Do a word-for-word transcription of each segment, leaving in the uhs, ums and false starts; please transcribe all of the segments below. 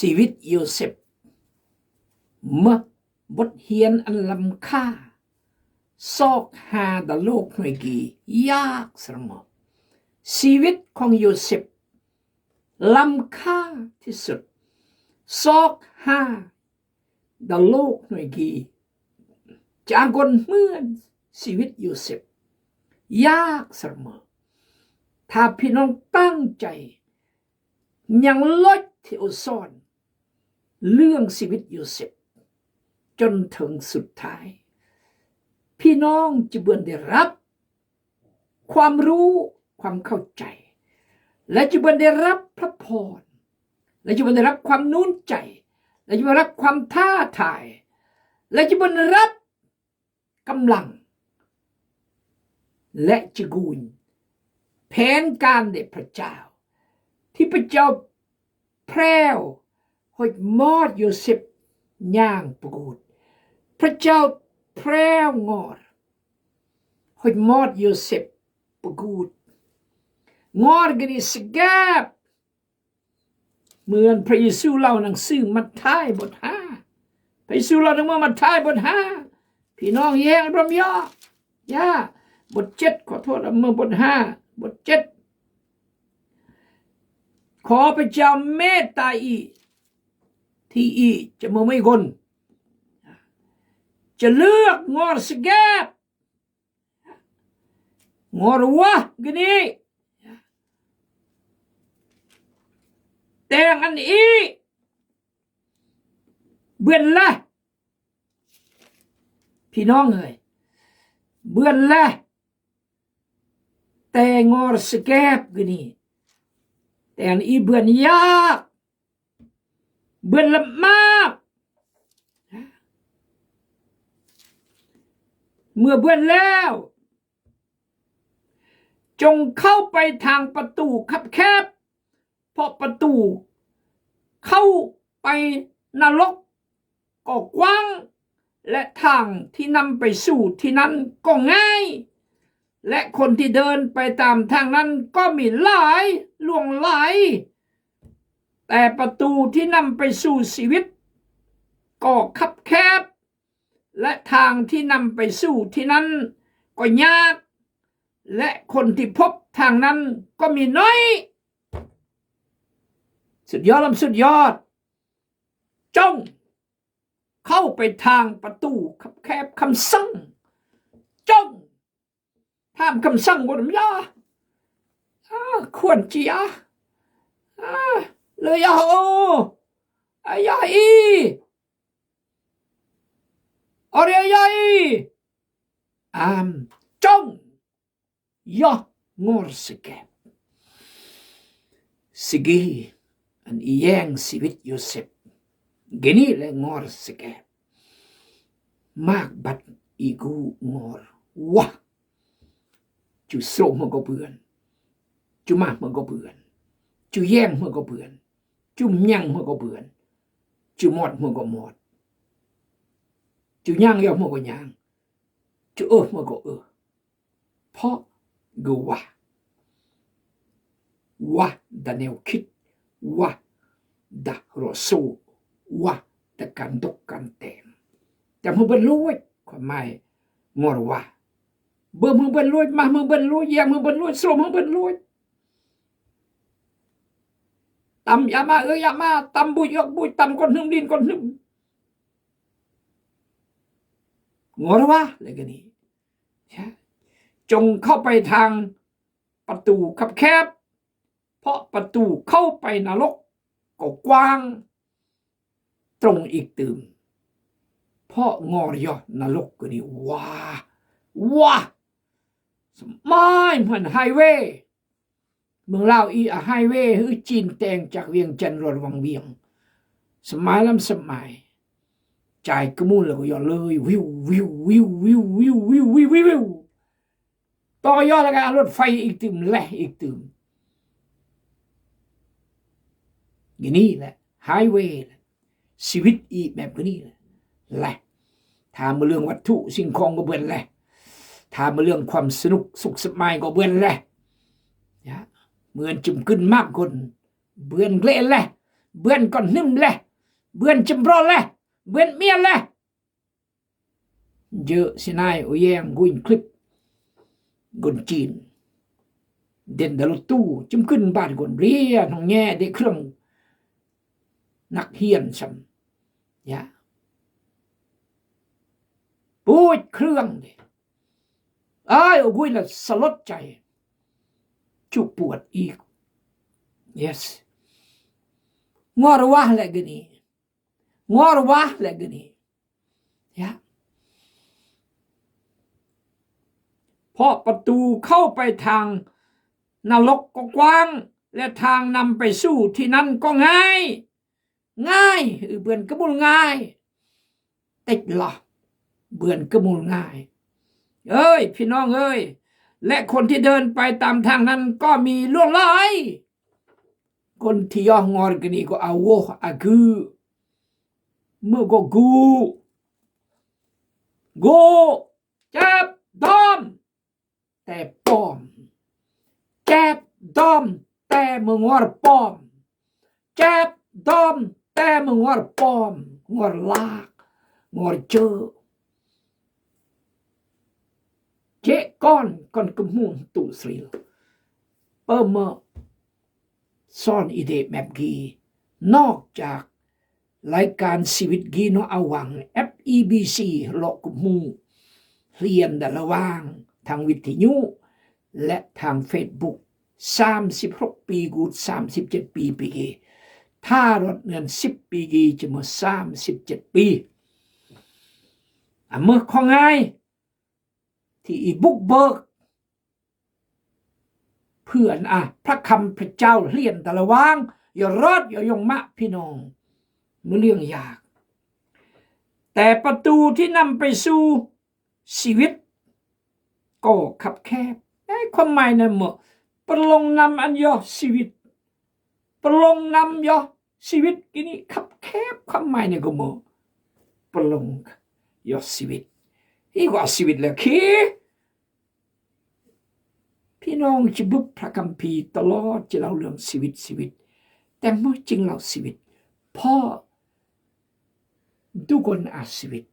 Siwit Yosep. Ma bot hian an lam ka. Sok ha da lok noi ki yak serma. Siwit kong Yosep. Lam ka ti sut. Sok ha da lok noi ki. Chagon hmưn siwit Yosep. Yak serma. Ta phi nong tang chai. Nhang lok ti u son. Lương siwit Yosep. Chon thơng sut thai. Phi nong chi bươn de rap. Khwam ru, khwam khâu chai. Lĕ chi bươn de rap phlap phon. Lĕ chi bươn de rap khwam nun chai. Lĕ chi bươn rap khwam tha thai. Lĕ chi bươn rap kăm lăng. Lĕ chi gun. Phen kan de Pha Chao. Ti Pha Chao preo. Hoch mot Yosep nhang pơgut. Pha Chao preo ngor. Hoch mot Yosep pơgut. Ngor gini sgep. Mưn Pha Yêsu lao nang sư Mathai bot ha. Pha Yêsu lao nang mưn Mathai bot ha. Phi nong yeng brom yo. Ya. Bot chet, kho thot mưn bot ha. Bot chet. Kho Pha Chao mê ta i. Ti i, cha mơ mê gon. Cha lưk ngor sgep. Ngor wah gini. Teng an i. Bươn lah. Phi nong ơi. Bươn lah. Teng ngor sgep gini. Teng an i bươn yak. Bươn lăp map. Mưa bươn leo. Chong khâu pai thang patu khăp khep. Pho patu khâu pai na lok ko kuang. Lĕ thang ti năm pai su ti năn ko ngai. Lĕ khon ti dơn pai tam thang năn ko mi lai, luang lai. Te patu ti năm pai su siwit ko khăp khep. Lĕ thang ti năm pai su ti năn ko nyak. Lĕ khon ti phop thang năn ko mi noi. Sut yot lăm sut yot. Chong khâu pai thang patu khăp khep khăm săng. Chong tham khăm săng bot mia. A, khuan chi a. A, lơ ya o. A ya i. Ore ya i. Am, chong. Yo, ngor sgep. Sigi, an i yeng siwit Yosep. Gini lĕ ngor sgep. Mak bat i gu ngor. Wah. Chu sro mă ko bươn. Chu mă mă ko bươn. Chu yeng mă ko bươn. Chu nhang mă ko bươn. Chu mot mă ko mot. Chu nhang yo mă ko nhang. Chu ơ mă ko ơ. Pho gơ wah. Wah da neo khit. Wah da ro so. Wah da kan dok kan tem. Cham hơ bơ̆n luch. Khua mai ngor wah. Bơm hơ bơ̆n luch, mah hơ bơ̆n luch, yem hơ bơ̆n luch, srom hơ bơ̆n luch. Tam ya ma, ơ ya ma, tam buch yok buch, tam kon hnưm đin kon hnưm. Ngor wah, lĕ gini. Ya. Chong khâu pai thang patu khăp khep, pho patu khâu pai na lok ko kuang trong ik tưm. Pho ngor yo na lok gini. Wah, wah. Sơmai mơ̆n highway. Mơ̆ng Lao i a highway hư chin teng chak Viêng Chăn rot Vàng Viêng. Sơmai lăm sơmai. Chai kơmul lĕ ko yo lơi wiu, wiu, wiu. To yo lĕ ka lôt phai ik tưm, leh ik tưm. Gini lĕ, highway lĕ. Siwit i mep gini lĕ. Leh. Tha mơ lương watu sing khong ko bươn leh. Tha mơ lương khwam sơnuk suk sơmai ko bươn leh. Ya. Mưn chum kưn map kon bươn gleh leh. Bươn kon hnưm leh, bươn chimbrol leh, bươn mial leh. Jơ sinai uyeng guin klip gun chin. Den da lu tu chim kưn bar gun ria nong nye de krong nak hian sam. Ya. Puch krong de. Ai, u guin la salot chai. Chu puat i. Yes. Ngor wah le gini. Ngor wah le gini. Ya. Pok patu khau pai thang na lok ko kwang, le thang năm pai su thi nan ko ngai. Ngai, ư bươn kơ mul ngai. Tech lah. Bươn kơ mul ngai. Ơi, phi nong ơi. Lẽ khôn thi đơn pai tam thang nan ko mi luông lai. Kon thi yoh ngor gini ko awoh agư. Mơ ko gu. Gu. Chep dom. Te pom. Chep dom. Te mơ ngor pom. Chep dom. Te mơ ngor pom. Ngor lak. Ngor chơ. Che kon, kon kơmung tu sril. Pơmơ son i de mep gi. Nok chak lai kan siwit gi no awang F E B C lok kơmung. Hlien da lawang thang wit thi nyu. Le thang Facebook. Sam sip hrok pi gut sam sip chet pi pi gi. Tha rot ngan sip pi gi chemo sam sip chet pi. Amơ khong ai. Thi i buk bơk. Phưan a, พระคำพระเจ้า hlien da lawang, yoh rot, yoh yong mă phi nong. Mơ liêng yak. Te patu thi năm pai su siwit. Ko khăp khep. Ê, khong mai ne mơ. Pơlong năm ăn yoh siwit. Pơlong năm yoh siwit gini khăp khep khong mai ne gơmơ. Pơlong yoh siwit. Hi ko a siwit le khi. Phi nong chi bưp พระคัมภีร์ tơlot chi lao lăng siwit siwit. Teng mơ ching lao siwit. Pho du kon a siwit.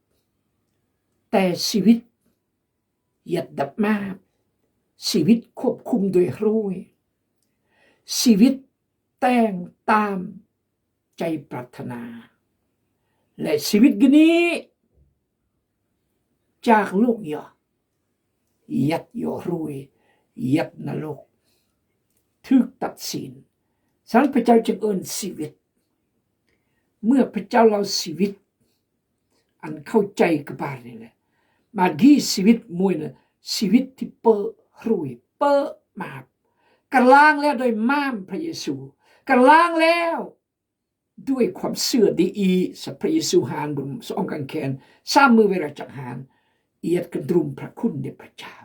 Te siwit. Yet dăp map. Siwit khôp khum doi hrui. Siwit teng tam chai pratthana. Le siwit gini chak luk yoh. Yet yoh hrui. Yet na luk. Thük tăt sin. San Pachau cheng ơn siwit. Mơ Pachau lao siwit. Ăn khâu chai kơ bar ni le. Ma gi siwit mui na siwit thi pơ hrui, pơ map. Kơlang leo doi mam พระเยซู. Kơlang leo doi khom sưa di i sa พระเยซู han bun sa ong kang khen. Sa mơ wera chak han. Iet kơndrum พระคุณ di Pachau.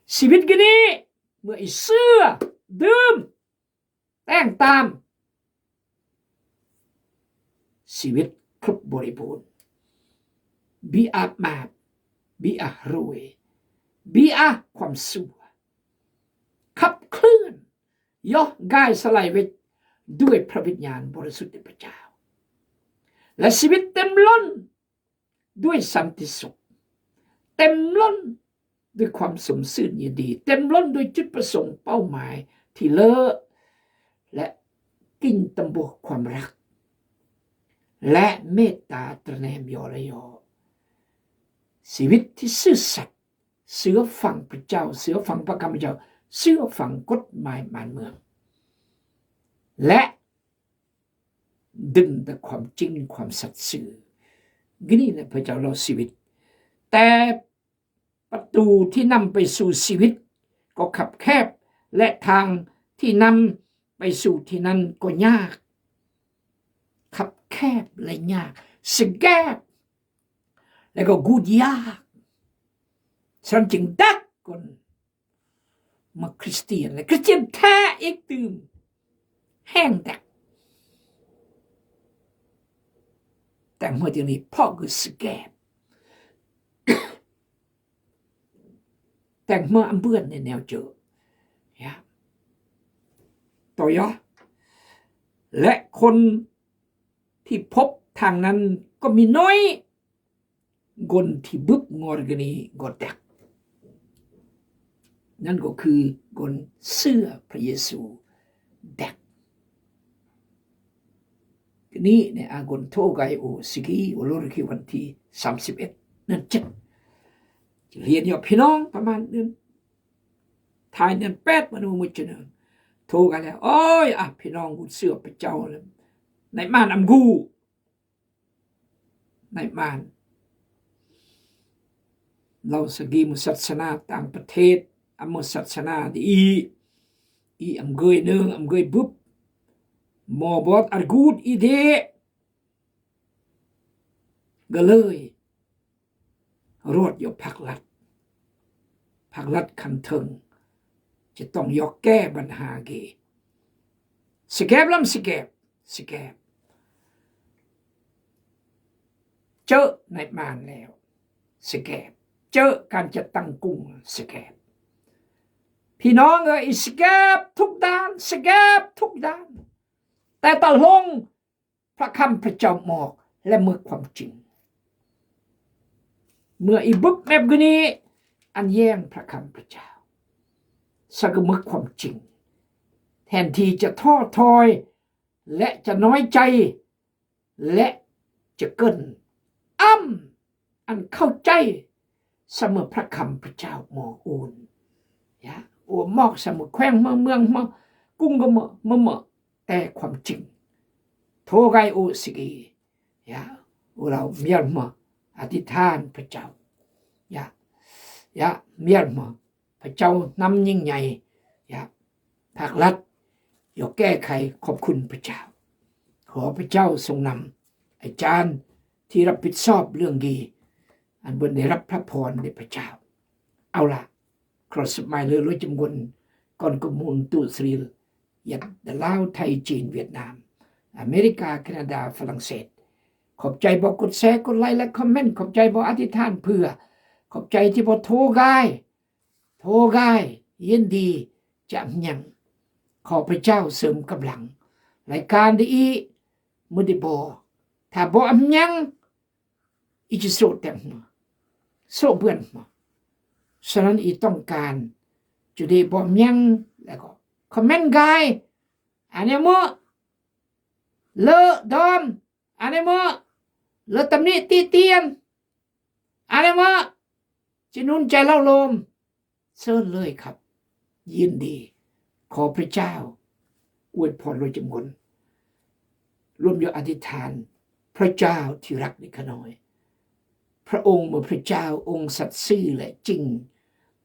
Siwit gini mơ i sưa dum. Teng tam. Siwit khrup bori bun. Bi a map, bi a hrui, bi a khom sua. Khăp khlưn. Yoh gai sa lai wet. Doi พระวิญญาณบริสุทธิ์ di Pachau. La siwit tem lon. Doi santi suk. Tem lon doi khom sum sưn ye di. Tem lon doi chut pơsong pau mai. Thi lơ. Le kin tơmbuh khom rak. Le meta tơnem yoh le yoh. Siwit thi sưsat. Sửa phẳng Pachau, sửa phẳng พระคำ Pachau, sửa phẳng กฎหมาย man mương. Le dưng da khom ching khom sat sưn. Gini le Pachau lao siwit. Te patu thi năm pai su siwit ko khăp khep. Le thang thi năm pai su thi nan ko nyak. Khăp khep le nyak. Sgep. Le ko gut yak. San ching dak kon. Ma Christian le Christian the ik tưm. Heng dak. Teng mơ tiang ni pok gu sgep. Teng mơ ambuen ne neo jo. Ya. Toyo. Le kon ที่พบทางนั้นก็มีน้อย คนที่บึบงอ gini ก็ dak. นั่นก็คือคนเชื่อพระเยซู dak. Gini ne, a, คนโทรไกโอ sigi, ulur ki วันที่สามสิบเอ็ด นั่นเจ็ด เรียนอยู่พี่น้องประมาณนั้น Thai เดือนแปด มันมือจะเนิน โทรกันแล้ว โอ้ย อ่ะ พี่น้อง คนเชื่อพระเจ้าแล้ว ในบ้านอำกู ในบ้าน เราสะกิมศาสนาต่างประเทศ อำมศาสนาดีอี อีอำเกยเนิง อำเกยบึบ หมอบอดอัดกูดอีเดะ ก็เลย รวดอยู่พรรครัฐ พรรครัฐคันเทิง จะต้องยอกแก้ปัญหาเก สแกบลำสแกบ สแกบ เจอในบ้านแล้ว สแกบ เจอการจัดตั้งกุ้ง สแกบ พี่น้องเอ้ย สแกบทุกด้าน สแกบทุกด้าน แต่ตะลง พระคำพระเจ้าบอกและเมืองความจริง เมื่ออีบึบแบบนี้ อันแย่งพระคำพระเจ้า สักเมืองความจริง แทนที่จะท้อถอย และจะน้อยใจ และจะเกินอ้ำ อันเข้าใจเสมอพระคำพระเจ้าหมออูน ยะ อัวมอกเสมอแขวงเมืองเมืองเมือง กุ้งก็เมืองเมืองเมือง แต่ความจริง โทรไกโอสิกี ยะ อัวเราเมียนมาอธิษฐานพระเจ้า ยะ ยะ เมียนมา พระเจ้านำยิ่งใหญ่ ยะ ภาครัฐ ยกแก้ไข ขอบคุณพระเจ้า ขอพระเจ้าทรงนำ อาจารย์ที่รับผิดชอบเรื่องดี อันเปิ้นได้รับพระพรในพระเจ้า เอาล่ะ ครอสมัยเลือลุยจำกวน ก่อนกมุนตุสรีล ยัดดะลาว ไทย จีน เวียดนาม อเมริกา แคนาดา ฝรั่งเศส ขอบใจบ่กดแชร์ กดไลค์ และคอมเมนต์ ขอบใจบ่อธิษฐานเพื่อ ขอบใจที่บ่โทรกาย โทรกาย ยินดีจะยัง ขอพระเจ้าเสริมกำลัง รายการดีอี มื้อดีบ่ ถ้าบ่อำยัง อีจะโสะแตงหัว โสะเปื้อนหัว ฉะนั้นอีต้องการ จะได้บ่อำยัง แล้วก็คอมเมนต์กาย อันนี้มื้อ เลอะดอม อันนี้มื้อ เลอะตำหนิติเตียน อันนี้มื้อ จะหนุนใจเล่าโลม เชิญเลยครับ ยินดี ขอพระเจ้าอวยพรลุยจำกวน ร่วมอยู่อธิษฐาน พระเจ้าที่รักนี่ข้าน้อย พระองค์เมื่อพระเจ้าองค์สัตย์ซื่อและจริง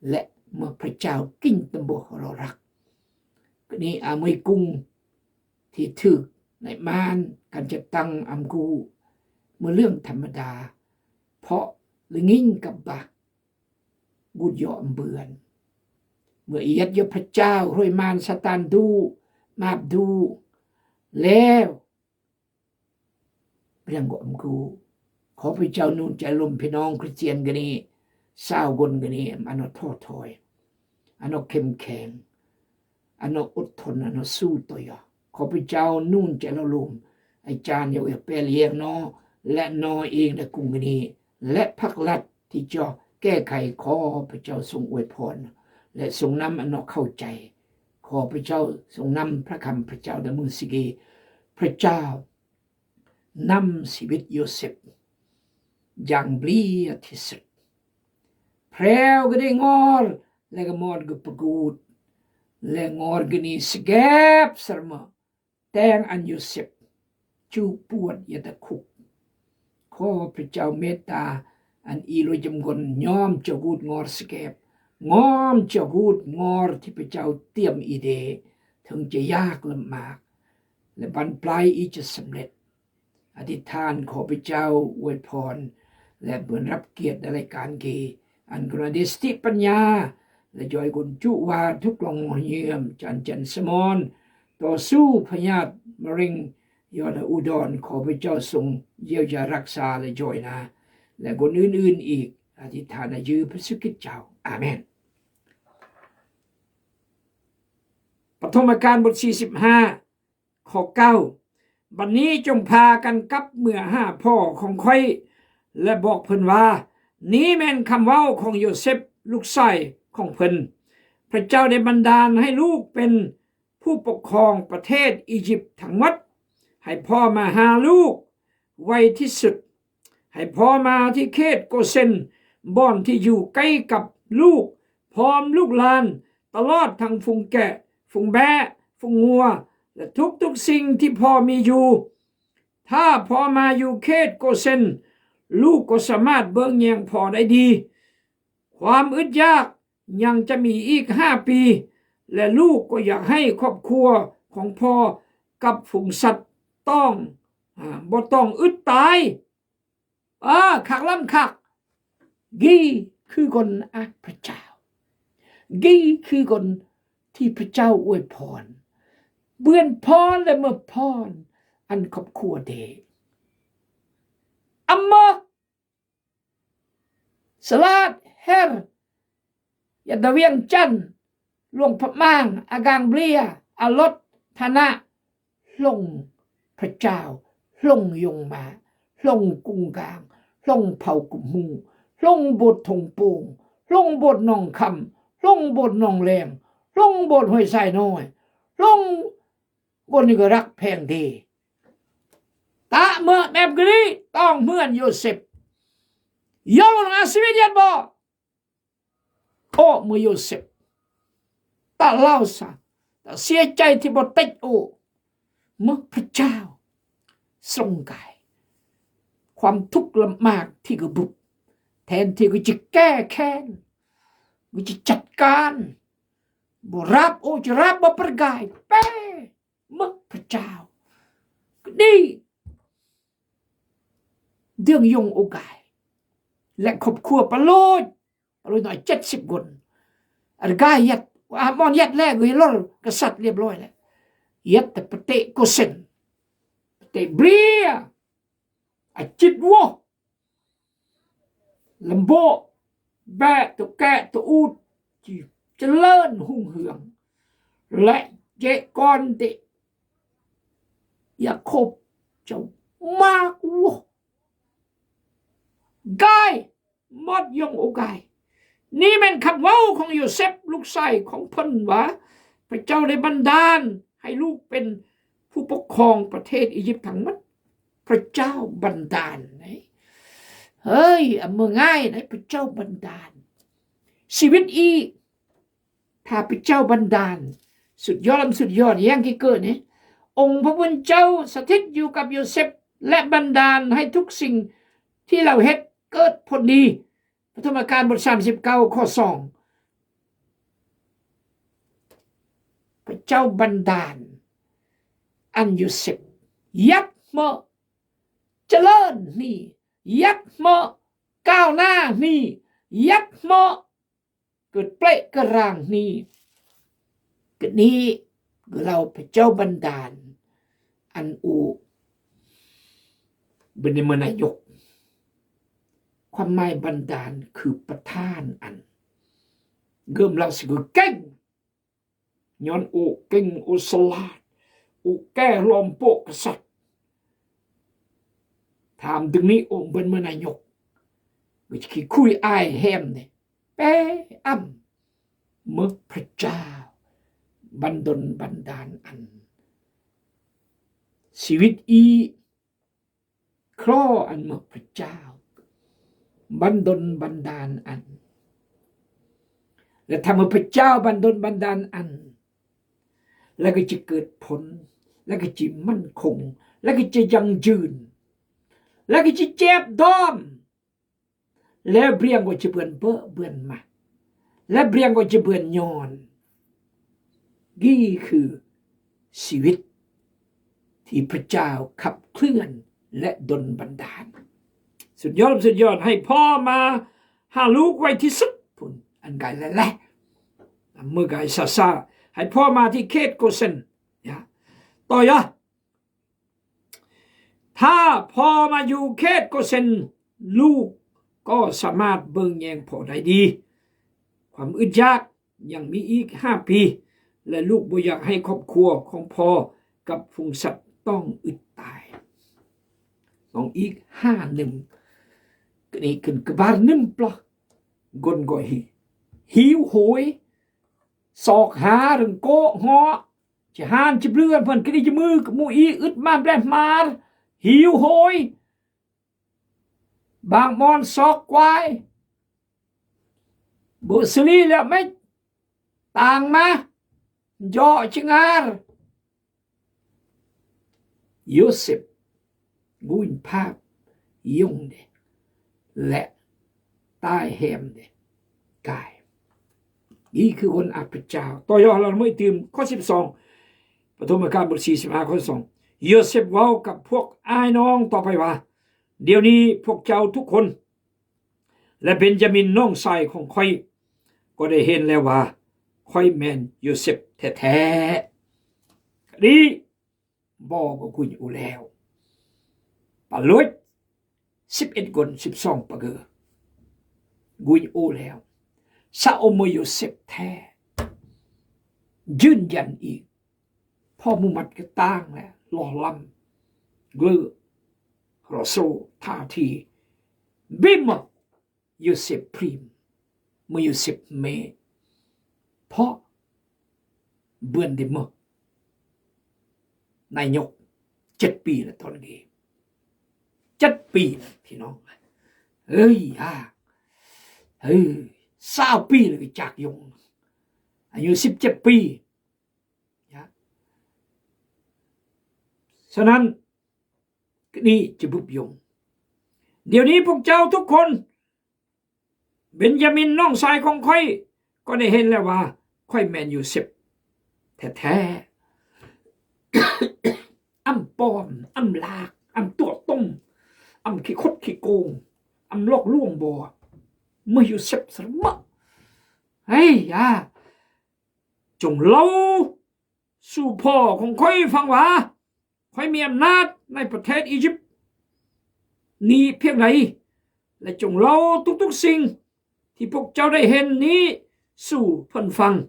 และเมื่อพระเจ้ากิ่งตำบลเรารัก ก็นี่อาเมยกุ้ง ที่ถืกในม่านการจัดตั้งอำกู เมื่อเรื่องธรรมดา เพราะละงิ่งกับบะ กูดยอมเบือน เมื่อเอียดยอพระเจ้า ห้วยมารซาตานดู มาบดู แล้ว เรื่องก็อำกู ขอพระเจ้าหนุนใจลมพี่น้องคริสเตียนกันนี้ ซาวกนกันนี้ อันเอาท้อถอย อันเอาเข้มแข็ง อันเอาอดทน อันเอาสู้ต่อยอ ขอพระเจ้าหนุนใจเราลม อาจารย์ยาเวลเปเลียงเนาะ และนอเองและกรุงกันนี้ และพรรครัฐที่จะแก้ไข ขอพระเจ้าทรงอวยพร และทรงนำอันนอกเข้าใจ ขอพระเจ้าทรงนำพระคำพระเจ้าในมือสิกี พระเจ้านำชีวิตโยเซฟอย่างเปรียบที่สุด แพรวก็ได้งอร และก็มอดก็ประกูด และงอรก็นี่สแกบสรมะ แตงอันโยเซฟ จูปวดยาตะคุก ขอพระเจ้าเมตตา อันอีโลยจำกน ยอมจะกูดงอรสแกบ งอมจะกูดงอรที่พระเจ้าเตรียมอีเด ถึงจะยากลำบาก และบั้นปลายอีจะสำเร็จ อธิษฐานขอพระเจ้าอวยพร และเปิ้นรับเกียรติในรายการเก อันกรณาธิสติปัญญา และจอยคนจุวาทุกลองเยี่ยม จันจันสมอน ต่อสู้พยาธิมะเร็ง ยอดอุดร ขอพระเจ้าทรงเยียวยารักษาและจอยนา และคนอื่นๆอีก อธิษฐานในชื่อพระสุคริสต์เจ้า อาเมน ปฐมกาลบทสี่สิบห้า ข้อเก้า บัดนี้จงพากันกลับเมือหาพ่อของข้อย และบอกเพิ่นว่า นี่แม่นคำเว้าของโยเซฟ ลูกชายของเพิ่น พระเจ้าได้บันดาลให้ลูกเป็นผู้ปกครองประเทศอียิปต์ทั้งหมด ให้พ่อมาหาลูกไวที่สุด ให้พ่อมาที่เขตโกเซน บ่อนที่อยู่ใกล้กับลูก พร้อมลูกหลาน ตลอดทั้งฝูงแกะ ฝูงแบะ ฝูงงัว และทุกๆสิ่งที่พ่อมีอยู่ ถ้าพ่อมาอยู่เขตโกเซน ลูกก็สามารถเบิ่งแยงพ่อได้ดี ความอึดอยากยังจะมีอีกห้าปี และลูกก็อยากให้ครอบครัวของพ่อกับฝูงสัตว์ต้อง อ่า บ่ต้องอึดตาย เออ คักล้ำคัก กี่คือกลอักพระเจ้า กี่คือกลที่พระเจ้าอวยพร เปื้อนพรและเมื่อพร อันครอบครัวเด อำเภอ สลาดแฮร ยาดาเวียงจันทน์ หลวงพระบาง อากลางเบลีย อาลด ทะนะ หลวงพระเจ้า หลวงยงมา หลวงกุงกาง หลวงเผากุมฮู หลวงโบสถ์ถงโป่ง หลวงโบสถ์หนองคำ หลวงโบสถ์หนองแลง หลวงโบสถ์ห้วยทรายน้อย หลวง คนนี้ก็ฮักแพงเด ตะเมื่อแบบนี้ต้องเหมือนโยเซฟ ยอมเอาชีวิตยัดบ่ โอ้ เมื่อโยเซฟ ตะลาวซะ ตะเสียใจที่บ่เต็กโอ เมื่อพระเจ้าทรงกาย ความทุกข์ลำบากที่กระบุก แทนที่กูจะแก้แค้น กูจะจัดการ บ่รับโอ จะรับบ่ประกาย แป้ เมื่อพระเจ้า ก็ดี เดืองยงโอกาย และครอบครัวปะโลด ปะโลดน้อยเจ็ดสิบคน อันกายยัด อามอนยัดแล้ว ก็ให้ลอดกษัตริย์เรียบร้อยแล้ว ยัดแต่ประเทศโกเซน ประเทศเบลีย อาจิตวัว ลำโบะ แบะ ตะแกะ ตะอูด ที่เจริญรุ่งเรือง และเจก่อนเดะ ยาโคบเจ้ามากวัว กาย หมดยงโอกาย นี่แม่นคำเว้าของโยเซฟ ลูกชายของเพิ่นว่า พระเจ้าได้บันดาลให้ลูกเป็นผู้ปกครองประเทศอียิปต์ทั้งหมด พระเจ้าบันดาลนะ เฮ้ย เอามือง่ายนะ พระเจ้าบันดาล ชีวิตอี ถ้าพระเจ้าบันดาล สุดยอด สุดยอด อย่างที่เกิดนี่ องค์พระผู้เป็นเจ้าสถิตอยู่กับโยเซฟ และบันดาลให้ทุกสิ่งที่ลาวเฮ็ดเกิดผลดี ปฐมกาลบทสามสิบเก้า ข้อสอง พระเจ้าบันดาล อันโยเซฟ ยัดเมาะเจริญนี่ ยัดเมาะก้าวหน้านี่ ยัดเมาะ เกิดเปละเกิดร่างนี่ ก็นี่ ก็ลาวพระเจ้าบันดาล อันอู บ่ได้เมืองนายก ความหมายบันดาลคือประทานอัน เกิมลาวสิคือเก่ง ย้อนโอเก่งโอสลาด โอแก้ล้อมโปะกษัตริย์ ถามตึงนี้โอเปิ้นเมืองนายก ก็จะขี้คุยอายแฮมเนี่ย แป้อ่ำ เมื่อพระเจ้า บันดลบันดาลอัน ชีวิตอี คลออันเมื่อพระเจ้า บันดลบันดาลอัน และถ้าเมื่อพระเจ้าบันดลบันดาลอัน แล้วก็จะเกิดผล แล้วก็จะมั่นคง แล้วก็จะยั่งยืน แล้วก็จะเจ็บดอม แล้วเบรียงก็จะเปื่อนเบอะเปื่อนมา และเบรียงก็จะเปื่อนยอน นี่คือชีวิตที่พระเจ้าขับเคลื่อนและดลบันดาล สุดยอด สุดยอด ให้พ่อมาหาลูกไวที่สุด พุ้น อันกายแหละ เมื่อกายซาซา ให้พ่อมาที่เขตโกเซน นะ ต่อยะ ถ้าพ่อมาอยู่เขตโกเซน ลูกก็สามารถเบิ่งแยงพ่อได้ดี ความอึดอยากยังมีอีกห้าปี และลูกบ่อยากให้ครอบครัวของพ่อกับฝูงสัตว์ tong ưt tai. Tong ik ha nơm. Kani kơn kơbar nơm pla. Gon goi hi. Hiu hôi. Sok ha rơng kô̆ ngŏ. Chi han chi blư̆ an phan kani chi mưk mu i ưt man bleh mar. Hiu hôi. Bang mon sok kuai. Bơ seli leo mech. Tang ma. Jok chingar. Yôsep. Guñ pap. Yong de. Lĕ. Tai hem de. Kai. Ý kơ ôn ap pơchao. Tơ yo lan mui tim. Khô sip song. Pơtô mă ka bơl si sip a khô song. Yôsep wao kơ pok ai nong tơ pai wa. Điều ni pok chao tuk hôn. Lĕ Benjamin nong sai khong khoi. Kơ đe hên leo wa. Khoi men Yôsep the the. Đi. Bơ bơ guñ u leo. Pă lôch. Sip êt gon sip song pă gơ. Guñ u leo. Sa ôm mơ Yôsep the. Jưn jan i. Pho mu mat kơ tang lĕ. Loh lam. Glơ. Rô sô. Tha thi. Bim mơ. Yôsep prim. Mơ Yôsep me. Pho. Bươn de mơ. Nai nhok. Chet pi lĕ ton ge. Chet pi lĕ pi nong. Ơi ya. Ơi. Sao pi lĕ kơ chak yong. Anh Yôsep chet pi. Ya. Sa nan. Kơ ni chi bưp yong. Điều ni pok chao tuk hôn. Benjamin nong sai khong khoi. Kơ đe hên leo wa. Khoi men Yôsep. The the. Âm pom, âm lak, âm tuo tông, âm khi khut khi kông, âm lok luong bò. Mơ Yôsep sơr mơ. Ây ya. Chung lau. Su pho khong khoi phang wa. Khoi mi amnat nai pơthet Êjip. Ni phiêng nai. Lĕ chung lau tuk tuk sing. Thi pok chao đe hên ni su phơn phang.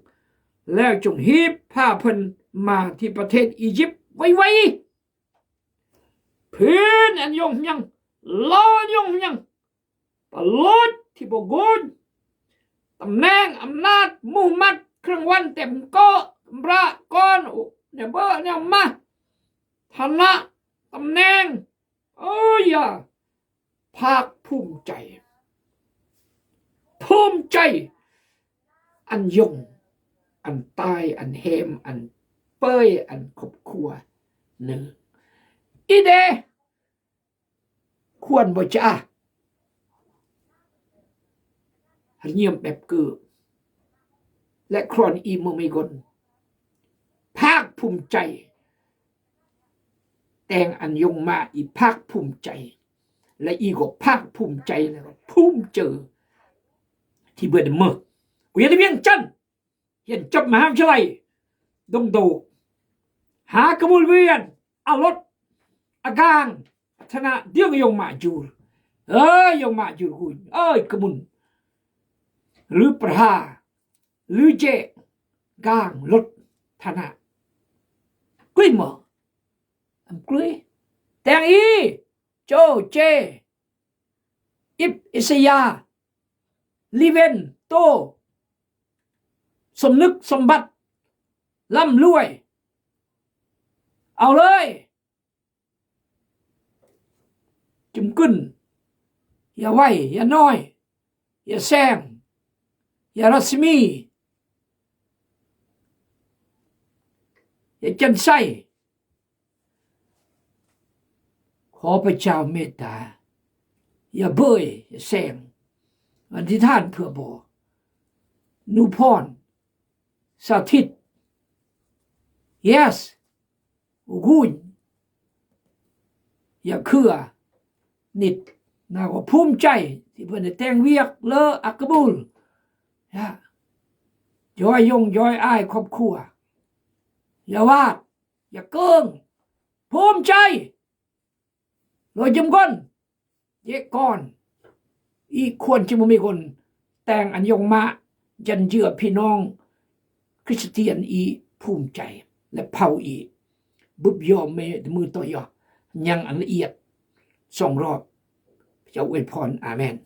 Lĕ chung hip pha phơn ma thi pơthet Êjip. Wai wai. Phin ăn yong hmang. Lau ăn yong hmang. Pă lôch thi bơ guñ. Tâm neng, amnat, muh mat, krơng wan, tem kơ, kơmră, kon, u, ne bơ, ne mah. Tha nă, tâm neng. Ơ ya. Phak phum chai. Phum chai. Ăn yong. Ăn tai, ăn hem, ăn pơi, ăn khop khua. Nơ. I de. Khuan bơ cha. Rơngiam bep kơ. Lĕ khuan i mơ mi gon. Phak phum chai. Teng ăn yong ma i phak phum chai. Lĕ i gŏ phak phum chai lĕ gŏ phum chơ. Thi bơ đe mơ. Uyên đi biang chân. Yên chop ma ham chalai. Dong do. Ha kơ mul wian. A lot. A gang. Tha nă diang yong ma jur. Ơ, yong ma jur guñ. Ơi, kơ mun. Lư prha. Lư je. Gang lot. Tha nă. Kui mơ. Am kui. Teng i. Cho che. Ip Isaiah. Liven, tô. Sôm nük, sôm băt. Lăm lui. Ao lơi. Chum kưn. Ya wai, ya noi. Ya seng. Ya rasmi. Ya chân sai. Khua pơchao meta. Ya bơi, ya seng. Adithan phua bò. Nu phon. Sa thit. Yes. Uguñ. Ya khua. Nit. Na gŏ phum chai. Ti bơnê teng wiăk lơ akbul. Ya. Joi yong, joi ai khop khua. Ya wat. Ya kơng. Phum chai. Lôi jum gon. Ye kon. I khuan chi mơ mi gon. Teng an yong ma. Jan jưa phi nong. Christian i phum chai. Lĕ phao i. Bub yo me de mu to yo. Nyang an iat. Song ro. Chao ue phon. Amen.